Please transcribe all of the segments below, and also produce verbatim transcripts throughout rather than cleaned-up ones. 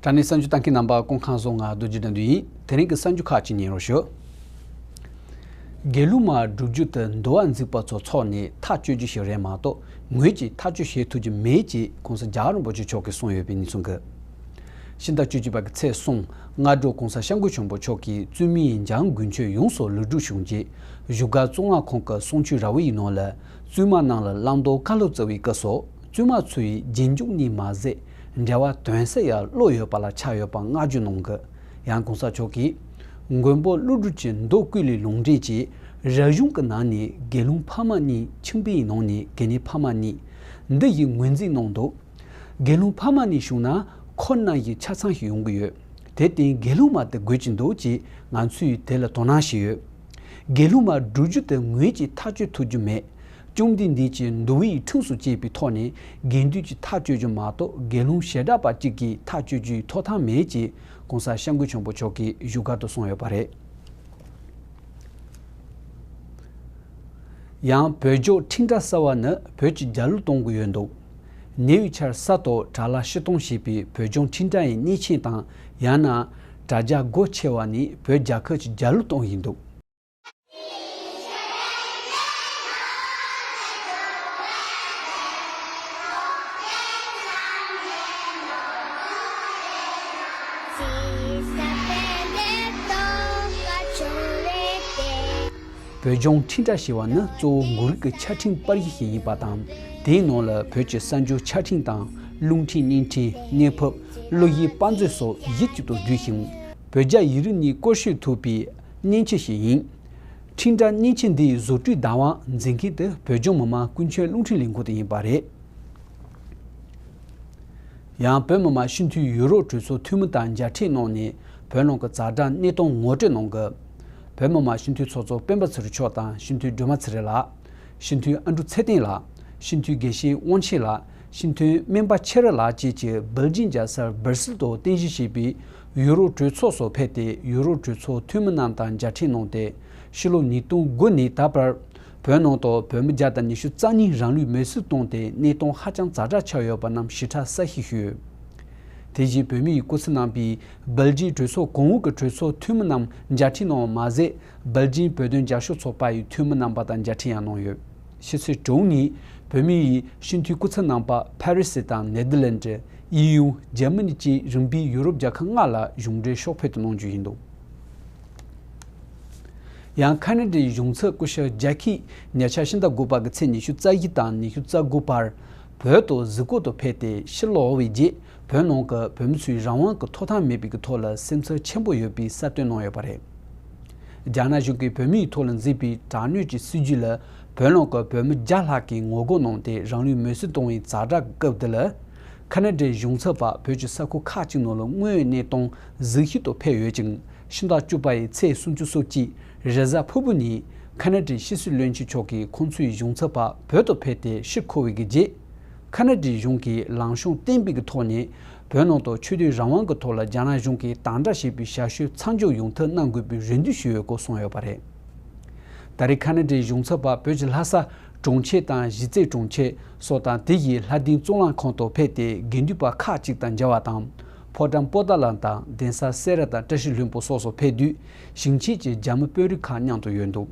དྲ་གནས་གསར་འགྱུར་ལྟ་མཁན་རྣམ་པ་སྐུ་ཁམས་བཟང་། ང་རྡོ་རྗེ་དགྲ་འདུལ་ཡིན། དེ་རིང་གི་གསར་འགྱུར་ཁག་ཅིག་ཉན་རོགས་ཞུ། དགེ་སློང་མ་སྒྲུབ་རྒྱུ་དེ་འདུལ་བ་འཛིན་པ་ཚོ་ཚོགས་ནས་ཐག་གཅོད་རྒྱུ་ཞིག་རེད་མ་གཏོགས། ངོས་ཀྱིས་ཐག་གཅོད་བྱེད་ཐུབ་ཀྱི་མེད་ཅེས་༸གོང་ས་༸རྒྱལ་བ་རིན་པོ་ཆེ་མཆོག་གིས་གསུངས་ཡོད་པའི་གནས་ཚུལ་འགའ། ཕྱི་ཟླ་བཅུ་གཅིག་པ་གི་ཚེས་གསུམ། སྔ་དྲོ་༸གོང་ས་༸སྐྱབས་མགོན་ཆེན་པོ་མཆོག་གིས་བཙུན་མའི་འཇང་དགུན་ཆོས་ཡོངས་སུ་ལོ་དྲུག་བྱུང་རྗེས། བཞུགས་སྒར་གཙུག་ལག་ཁང་གི་གསུང་ཆོས་ར་བ་ཡི་ནང་ལ། བཙུན་མ་རྣམས་ལ་བླང་དོར་བཀའ་སློབ་སྩལ་བའི་སྐབས་སུ། བཙུན་མ་ཚོ་ཡིས་རྗེས་འཇུག་གཉིས་མ་ཟད། འབྲེལ་བ་དོན་གསལ་ཡང་བློ་ཡོད་པ་ལ་ཆགས་ཡོད་པ་བསྔགས་བརྗོད་གནང་གི། ཡང་༸གོང་ས་མཆོག་གིས། མགོན་པོ་ཀླུ་སྒྲུབ་ཀྱི་མདོ་ཀུན་ལས་ལུང་འདྲེན་གྱིས། རབ་བྱུང་གི་ནང་ནས་དགེ་སློང་ཕ་མ་གཉིས། ཁྱིམ་པའི་ནང་ནས་དགེ་གནས་ཕ་མ་གཉིས། འདི་ཡི་ངོས་འཛིན་གནང་འདུག་དགེ་སློང་ཕ་མ་གཉིས་བྱུང་ན་འཁོར་རྣམས་ཀྱི་ཆ་ཚང་ཞིག་ཡོང་གི་ཡོད། དེར་བརྟེན་དགེ་སློང་མ་དེ་དགོས་ཀྱི་འདུག་ཅེས་ང་ཚོས་དེ་ལ་དོ་སྣང་བྱས་ཡོད། དགེ་སློང་མ་སྒྲུབ་རྒྱུ་དེ་ངོས་ཀྱིས་ཐག་གཅོད་ཐུབ་རྒྱུ་མེད། བཅོམ་ལྡན་འདས་ཀྱི་འདུལ་བའི་ཁྲིམས་སུ་བཅས་པའི་ཐོག་ནས་དགེ་འདུན་གྱིས་ཐག་གཅོད་རྒྱུ་མ་གཏོགས། དགེ་སློང་བྱེ་བྲག་པ་གཅིག་གིས་ཐག་གཅོད་རྒྱུའི་ཐོབ་ཐང་མེད་ཅེས་༸གོང་ས་༸སྐྱབས་མགོན་ཆེན་པོ་མཆོག་གིས་བཞུགས་སྒར་དུ་གསུངས་ཡོད་པ་རེད། ཡང་བོད་ལྗོངས་འཕྲིན་ཁྲ་ཟེར་བ་ནི་བོད་ཀྱི་རྒྱལ་གླུ་གཏོང་གི་ཡོད་འདུག་ཉེ་བའི་ཆར་གསར་དུ་དྲ་ལམ་ཕྱིར་གཏོང་བྱས་པའི་བོད་ལྗོངས་འཕྲིན་ཁྲ་ཡི་མཉེན་ཆས་དང་། ཡང་ན་དྲ་རྒྱ་སྒོ་ཕྱེ་བ་ནས་བོད་རྒྱལ་ཁབ་ཀྱི་རྒྱལ་གླུ་གཏོང་བཞིན་འདུག་བོད་ལྗོངས་འཕྲིན་ཁྲ་ཞེས་པ་ནི་གཙོ་བོ་མགོ་རིལ་གྱི་ཆ་འཕྲིན་པར་གཞི་ཞིག་ཡིན་པ་དང་། དེའི་ནང་ལ་བོད་ཀྱི་གསར་འགྱུར་ཆ་འཕྲིན་དང་། རླུང་འཕྲིན་བརྙན་འཕྲིན། བརྙན་ཕབ། གློག་བཞིན་པར་མཛོད་སོགས་གཞི་གཅིག་ཏུ་འདུས་ཤིང་། བོད་རྒྱ་ཡིག་རིགས་གཉིས་སྐོར་ཞིབ་ཐུབ་པའི་མཉེན་ཆས་ཤིག་ཡིན། འཕྲིན་ཁྲ་མཉེན་ཆས་འདིའི་བཟོ་སྐྲུན་བདག་དབང་འཛིན་མཁན་དེ་བོད་ལྗོངས་མི་དམངས་ཀུན་མཁྱེན་རླུང་འཕྲིན་ལས་ཁུངས་དེ་ཡིན་པ་རེད། ཡང་བོད་མི་མང་སྤྱི་འཐུས་ཡུ་རོབ་གྲོས་ཚོགས་འཐུས་མི་དང་མཇལ་འཕྲད་གནང་ནས་བོད་ནང་གི་ཛ་དྲག་གནས་སྟངས་ངོ་སྤྲོད་གནང་གི། བོད་མི་མང་སྤྱི་འཐུས་ཚོགས་གཙོ་སྤེན་པ་ཚེ་རིང་མཆོག་དང་སྤྱི་འཐུས་སྒྲོལ་མ་ཚེ་རིང་ལགས། སྤྱི་འཐུས་ཨ་འབྲུག་ཚེ་བརྟན་ལགས། སྤྱི་འཐུས་དགེ་བཤེས་དབང་ཆེན་ལགས། སྤྱི་འཐུས་སྨན་པ་ཆེ་རབ་ལགས་བཅས་ཀྱིས་སྦེལ་ཇིང་རྒྱལ་ས་སྦར་སིལ་དུ་རྟེན་གཞི་བྱས་པའི་ཡུ་རོབ་གྲོས་ཚོགས་སུ་ཕེབས་ཏེ། ཡུ་རོབ་གྲོས་ཚོགས་འཐུས་མི་རྣམས་དང་མཇལ་འཕྲད་གནང་སྟེ། ཕྱི་ལོ་ཉིས་སྟོང་དགུ་ནས་ད་བར་བོད་ནང་དུ་བོད་མི་བརྒྱ་དང་ཉི་ཤུ་རྩ་གཉིས་རང་ལུས་མེར་སྲེག་བཏང་སྟེ། གནས་སྟངས་ཧ་ཅང་ཛ་དྲག་ཆགས་ཡོད་པ་རྣམས་ཞིབ་ཕྲ་གསལ་བཤད་ཞུས་ཡོད། དེ་བཞིན་བོད་མི་ཡི་སྐུ་ཚབ་གནང་བའི་སྦེལ་ཇིང་གྲོས་ཚོགས་གོང་འོག་གི་གྲོས་ཚོགས་འཐུས་མི་རྣམས་མཇལ་འཕྲད་གནང་བ་མ་ཟད། སྦེལ་ཇིང་བོད་དོན་རྒྱབ་སྐྱོར་ཚོགས་པ་ཡི་འཐུས་མི་རྣམ་པ་དང་མཇལ་འཕྲད་ཡང་གནང་ཡོད། ཕྱི་ཚེས་དྲུག་ཉིན་བོད་མི་ཡི་སྤྱི་འཐུས་སྐུ་ཚབ་རྣམ་པ་ཕ་རི་སི་དང་ནེ་དར་ལེན་ཌི། ཨི་ཡུ། འཇར་མ་ནི་བཅས་རིམ་པས་ཡུ་རོབ་རྒྱལ་ཁབ་ལྔ་ལ་གཞུང་འབྲེལ་ཕྱོགས་ཕེབས་དུ་གནང་རྒྱུ་ཡིན་འདུག་ཡང་ཁ་ན་ཌའི་གཞུང་ཚབ་སྐུ་ཞབས་ཇེ་ཀི་ཉེ་ཆར་ཕྱི་ཟླ་དགུ་པ་གི་ཚེས་ཉི་ཤུ་རྩ་བཞི་དང་ཉི་ཤུ་རྩ་དགུ་བར་བོད་དུ་གཟིགས་སྐོར་དུ་ཕེབས་ཏེ་ཕྱིར་ལོག་པའི་རྗེས། བོད་ནང་གི་བོད་མི་ཚོའི་རང་དབང་གི་ཐོབ་ཐང་མེད་པའི་གི་ཐོག་ལ་སེམས་འཚབ་ཆེན་པོ་ཡོད་པའི་གསལ་སྟོན་གནང་ཡོད་པ་རེད། རྒྱ་ནག་གཞུང་གིས་བོད་མིའི་ཐོག་ལ་མཛད་པའི་དྲག་གནོན་གྱི་སྲིད་བྱུས་ལ་བོད་ནང་གི་བོད་མི་བརྒྱ་ལྷག་གིས་ངོ་རྒོལ་གནང་སྟེ་རང་ལུས་མེར་སྲེག་གཏོང་བའི་ཛ་དྲག་གི་སྐབས་འདི་ལ། ཁ་ན་ཌའི་གཞུང་ཚབ་པ་བོད་ཀྱི་ས་ཁུལ་ཁག་ཅིག་ནང་ལ་དངོས་ཡོད་གནས་སྟངས་གཟིགས་ཞིབ་ཏུ་ཕེབས་ཡོད་ཅིང་། ཕྱི་ཟླ་བཅུ་པ་ཡི་ཚེས་སུམ་ཅུ་སོ་གཅིག་རེས་གཟའ་ཕུར་བུ་ཉིན་ཁ་ན་ཌའི་ཕྱི་སྲིད་བློན་ཆེན་མཆོག་གིས་ཁོང་ཚོའི་གཞུང་ཚབ་པ་བོད་དུ་ཕེབས་ཏེ་ཕྱིར་འཁོར་བའི་གི་རྗེས། ཁ་ན་ཌའི་གཞུང་གིས་ལངས་ཕྱོགས་བརྟན་པའི་གི་ཐོག་ནས་བོད་ནང་དུ་ཆོས་དད་རང་དབང་གི་ཐོག་ལ་རྒྱ་ནག་གཞུང་གིས་དམ་དྲག་བྱས་པའི་བྱ་སྤྱོད་མཚམས་འཇོག་ཡོང་ཐབས་གནང་དགོས་པའི་རེ་འདུན་ཞུས་ཡོད་སྐོར་གསུངས་ཡོད་པ་རེད། ད་རེས་ཁ་ན་ཌའི་གཞུང་ཚབ་པ་བོད་ཀྱི་ལྷ་ས་གྲོང་ཁྱེར་དང་གཞིས་རྩེ་གྲོང་ཁྱེར་སོགས་དང་། དེ་ཡི་ལྷ་ལྡན་གཙུག་ལག་ཁང་དུ་ཕེབས་ཏེ་དགེ་འདུན་པ་ཁག་ཅིག་དང་མཇལ་བ་དང་། ཕོ་བྲང་པོ་ཏཱ་ལ་དང་གདན་ས་སེ་ར་དང་བཀྲ་ཤིས་ལྷུན་པོ་སོགས་སུ་ཕེབས་དུས་ཞིང་ཆེན་གྱི་རྒྱ་མི་དཔོན་རིགས་ཁག་མཉམ་དུ་ཡོད་འདུག་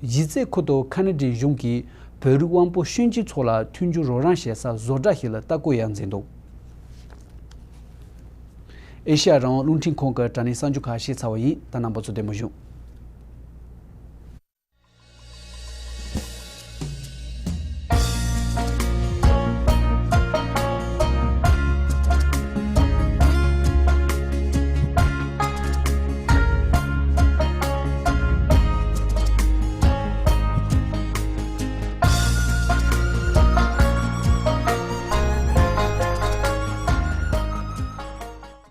གཞིས་རྩེ་ཁུལ་དུ་ཁ་ན་ཌའི་གཞུང་གིས་བོད་རིགས་དབང་པོ་སྐྱོན་ཅན་ཚོ་ལ་མཐུན་འགྱུར་རོགས་རམ་བྱེད་ས་བཟོ་གྲྭ་ཞིག་ལ་ལྟ་སྐོར་ཡང་མཛད་འདུག་ཨེ་ཤ་ཡ་རང་དབང་རླུང་འཕྲིན་ཁང་གི་དྲ་གནས་གསར་འགྱུར་ཁག་བཤད་ཚར་བ་ཡིན། ད་རྣམ་པ་ཚོ་བདེ་མོ་བཞུགས།